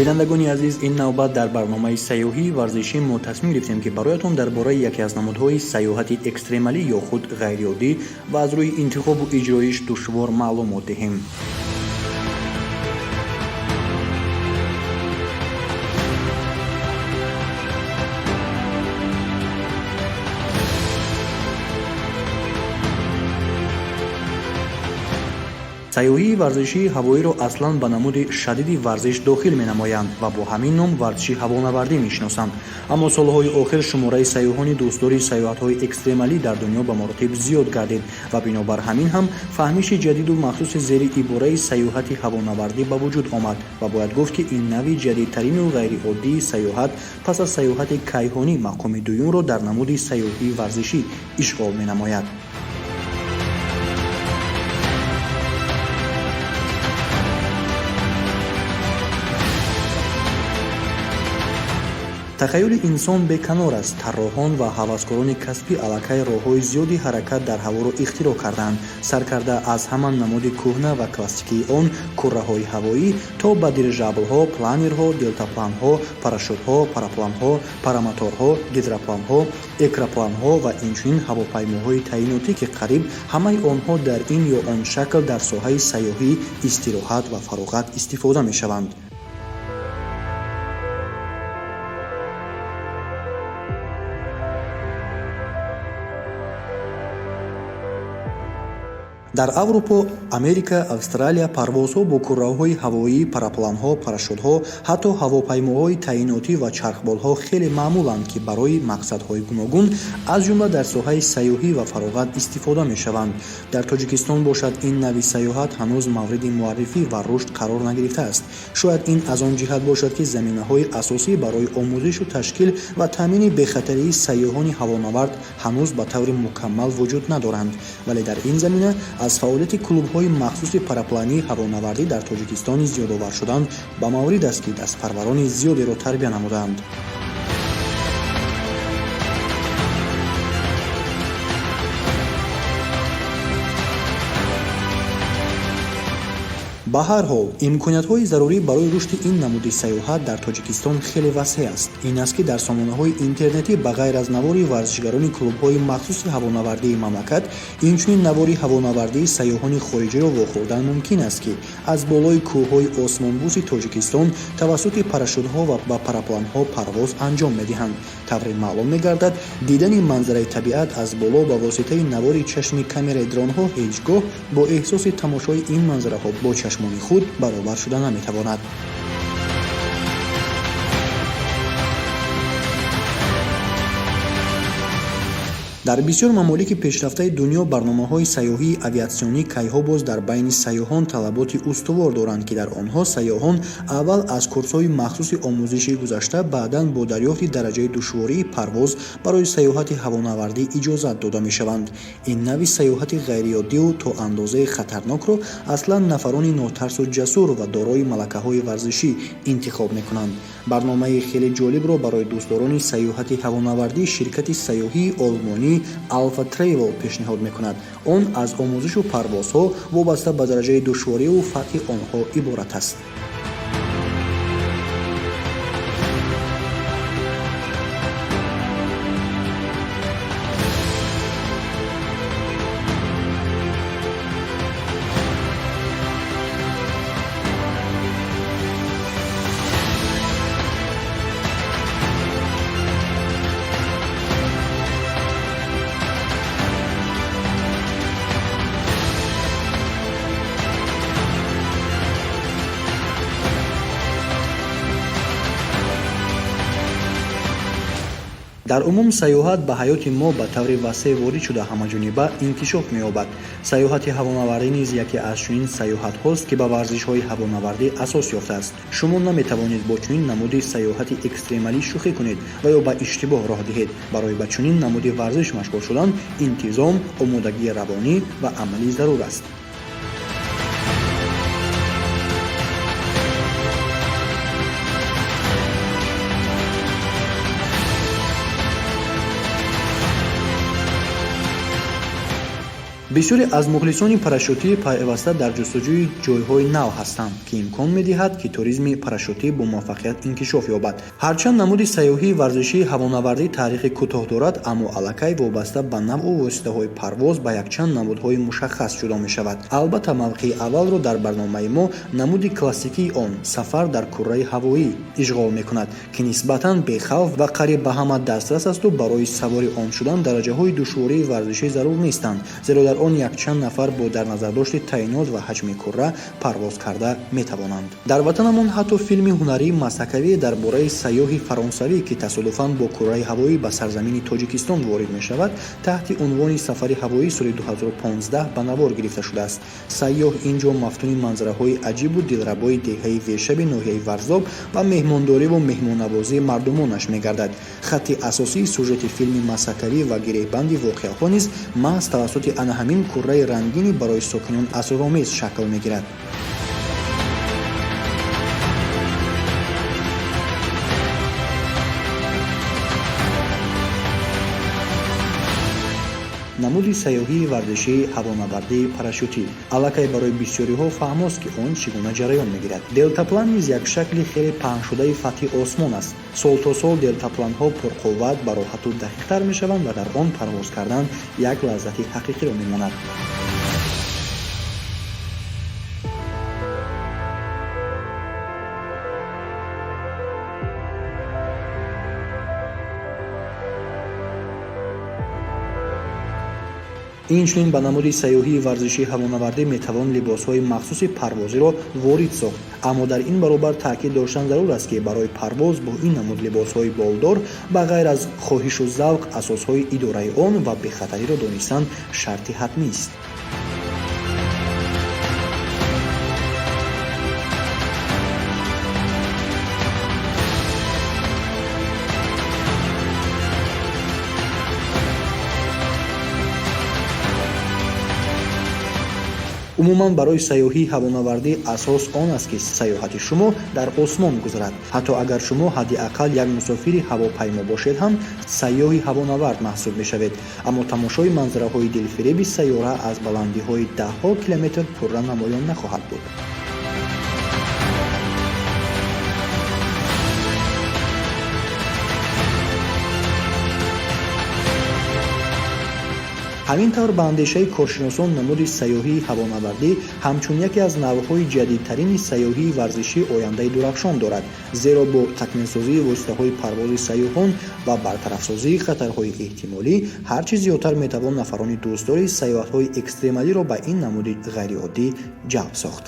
Бинандагони азиз, ин навбат дар барномаи сайёҳии варзишӣ мо тасмим гирифтем, ки бароятон дар бораи яке аз намудҳои сайёҳати экстремалӣ ё худ ғайриоддӣ ва аз рӯи интихобу иҷроиш душвор маълумот диҳем. Сайёҳии варзишии ҳавоиро аслан ба намуди шадиди варзиш дохил менамоянд ва бо ҳамин ном варзиши ҳавонавардӣ мешиносанд. Аммо солҳои охир шумораи сайёҳони дӯстдори сайёҳатҳои экстремалӣ дар дунё ба маротиб зиёд гардид ва бинобар ҳамин ҳам фаҳмиши ҷадиду махсуси зери ибораи сайёҳати ҳавонавардӣ ба вуҷуд омад ва бояд гуфт, ки ин нави ҷадидтарину ғайриоддии сайёҳат пас аз сайёҳати кайҳонӣ мақоми дуюмро дар намуди сайёҳии варзишӣ ишғол менамояд. Тахаюли инсон беканор аст. Тарроҳон ва ҳаваскорони касбӣ аллакай роҳҳои зиёди ҳаракат дар ҳаворо ихтироъ карданд, сар карда аз ҳама намуди кӯҳна ва классикии он, курраҳои ҳавоӣ, то ба дирижаблҳо, планерҳо, делтапланҳо, парашютҳо, парапланҳо, парамоторҳо, гидропланҳо, экрапланҳо ва инчунин ҳавопаймоҳои таъинотӣ, ки қариб ҳамаи онҳо дар ин ё он шакл дар соҳаи сайёҳӣ, истироҳат ва фароғат истифода мешаванд. Дар Аврупо, Америка, Австралия парвозҳо бо курраҳои ҳавоӣ, парапланҳо, парашютҳо, ҳатто ҳавопаймоҳои таъинотӣ ва чархболҳо хеле маъмуланд, ки барои мақсадҳои гуногун, аз ҷумла дар соҳаи сайёҳӣ ва фароғат истифода мешаванд. Дар Тоҷикистон бошад, ин нави сайёҳат ҳанӯз мавриди муаррифӣ ва рушд қарор нагирифтааст. Шояд ин аз он ҷиҳат бошад, ки заминаҳои асосӣ барои омӯзишу ташкил ва таъмини бехатарии сайёҳони ҳавонавард ҳанӯз ба таври мукаммал вуҷуд надоранд. Вале дар ин замина аз фаъолияти клубҳои махсуси параплании ҳавонавардӣ дар Тоҷикистони зиёдовар шудан ба маврид аст, ки дастпарварони зиёдеро тарбия намудаанд. Ба ҳар ҳол, имкониятҳои зарурӣ барои рушди ин намуди сайёҳат дар Тоҷикистон хеле васеъ аст. Ин аст, ки дар сомонаҳои интернетӣ ба ғайр аз навори варзишгарони клубҳои махсуси ҳавонавардии мамлакат, инчунин навори ҳавонавардии сайёҳони хориҷиро вохӯрдан мумкин аст, ки аз болои кӯҳҳои осмонбӯси Тоҷикистон тавассути парашютҳо ва ба парапланҳо парвоз анҷом медиҳанд. Тавре маълум мегардад, дидани манзараи табиат аз боло ба воситаи навори чашми камераи дронҳо ҳеҷ гоҳ бо эҳсоси тамошои ин манзараҳо бо чашмони худ баробар шуда наметавонад. Дар бисёр мамолики пешрафтаи дунё барномаҳои сайёҳии авиатсионӣ кайҳо боз дар байни сайёҳон талаботи устувор доранд, ки дар онҳо сайёҳон аввал аз курсҳои махсуси омӯзишӣ гузашта, баъдан бо дарёфти дараҷаи душвории парвоз барои сайёҳати ҳавонавардӣ иҷозат дода мешаванд. Ин нави сайёҳати ғайриоддиву то андозаи хатарнокро аслан нафарони нотарсу ҷасур ва дорои малакаҳои варзишӣ интихоб мекунанд. Барномаи хеле ҷолибро барои дӯстдорони сайёҳати ҳавонавардӣ ширкати сайёҳии олмонӣ Алфа Тревел пешниҳод мекунад. Он аз омӯзишу парвозҳо вобаста ба дараҷаи душвориву фатҳи онҳо иборат аст. Дар умум, сайёҳат ба ҳаёти мо ба таври васеъ ворид шуда, ҳамаҷониба инкишоф меёбад. Сайёҳати ҳавонавардӣ низ яке аз чунин сайёҳатҳост, ки ба варзишҳои ҳавонавардӣ асос ёфтааст. Шумо наметавонед бо чунин намуди сайёҳати экстремалӣ шӯхӣ кунед ва ё ба иштибоҳ роҳ диҳед. Барои ба чунин намуди варзиш машғул шудан интизом, омодагии равонӣ ва амалӣ зарур аст. Бисёре аз мухлисони парашютӣ пайваста дар ҷустуҷӯи ҷойҳои нав ҳастанд, ки имкон медиҳад, ки туризми парашютӣ бо муваффақият инкишоф ёбад. Ҳарчанд намуди сайёҳии варзишии ҳавонавардӣ таърихи кӯтоҳ дорад, аммо аллакай вобаста ба навъу воситаҳои парвоз ба якчанд намудҳои мушаххас ҷудо мешавад. Албатта, мавқеи аввалро дар барномаи мо намуди классикии он сафар дар курраи ҳавоӣ ишғол мекунад, ки нисбатан бехавф ва қариб ба ҳама дастрас асту барои савори он шудан дараҷаҳои душвории варзишӣ зарур нестанд, зеро дар он якчанд нафар бо дар назардошти таъинот ва ҳаҷми курра парвоз карда метавонанд. Дар ватанамон ҳатто филми ҳунарии масхакавӣ дар бораи сайёҳи фаронсавӣ, ки тасодуфан бо курраи ҳавоӣ ба сарзамини Тоҷикистон ворид мешавад, таҳти унвони «Сафари ҳавоӣ» соли 2015 ба навор гирифта шудааст. Сайёҳ ин ҷо мафтуни манзараҳои аҷибу дилрабои деҳаи Вешаби ноҳияи Варзоб ва меҳмондориву меҳмоннавозии мардумонаш мегардад. Хатти асосии сюжети филми масхакавӣ ва гиреҳбанди воқеаҳо низ маҳз тавассути ана ҳамин курраи рангини барои сокинон асроромез шакл мегирад. Намуди сайёҳии варзишии ҳавонавардии парашютӣ аллакай барои бисёриҳо фаҳмост, ки он чӣ гуна ҷараён мегирад. Делтаплан низ як шакли хеле паҳншудаи фатҳи осмон аст. Сол то сол делтапланҳо пурқувват, бароҳату дақиқтар мешаванд ва дар он парвоз кардан як лаззати ҳақиқиро мемонад. Инчунин ба намуди сайёҳии варзишии ҳавонавардӣ метавон либосҳои махсуси парвозиро ворид сохт, аммо дар ин баробар таъкид доштан зарур аст, ки барои парвоз бо ин намуд либосҳои болдор ба ғайр аз хоҳишу завқ, асосҳои идораи он ва бехатариро донистан шарти ҳатмист. Умуман, барои сайёҳии ҳавонавардӣ асос он аст, ки сайёҳати шумо дар осмон гузарад. Ҳатто агар шумо ҳадди ақал як мусофири ҳавопаймо бошед ҳам, сайёҳи ҳавонавард маҳсуб мешавед. Аммо тамошои манзараҳои дилфиреби сайёра аз баландиҳои даҳҳо километр пурра намоён нахоҳад буд. Ҳамин тавр, ба андешаи коршиносон, намуди сайёҳии ҳавонавардӣ ҳамчун яке аз навъҳои ҷадидтарини сайёҳии варзишӣ ояндаи дурахшон дорад, зеро бо такмилсозии воситаҳои парвози сайёҳон ва бартарафсозии хатарҳои эҳтимолӣ ҳар чӣ зиёдтар метавон нафарони дӯстдори сайёҳатҳои экстремалиро ба ин намуди ғайриоддӣ ҷалб сохт.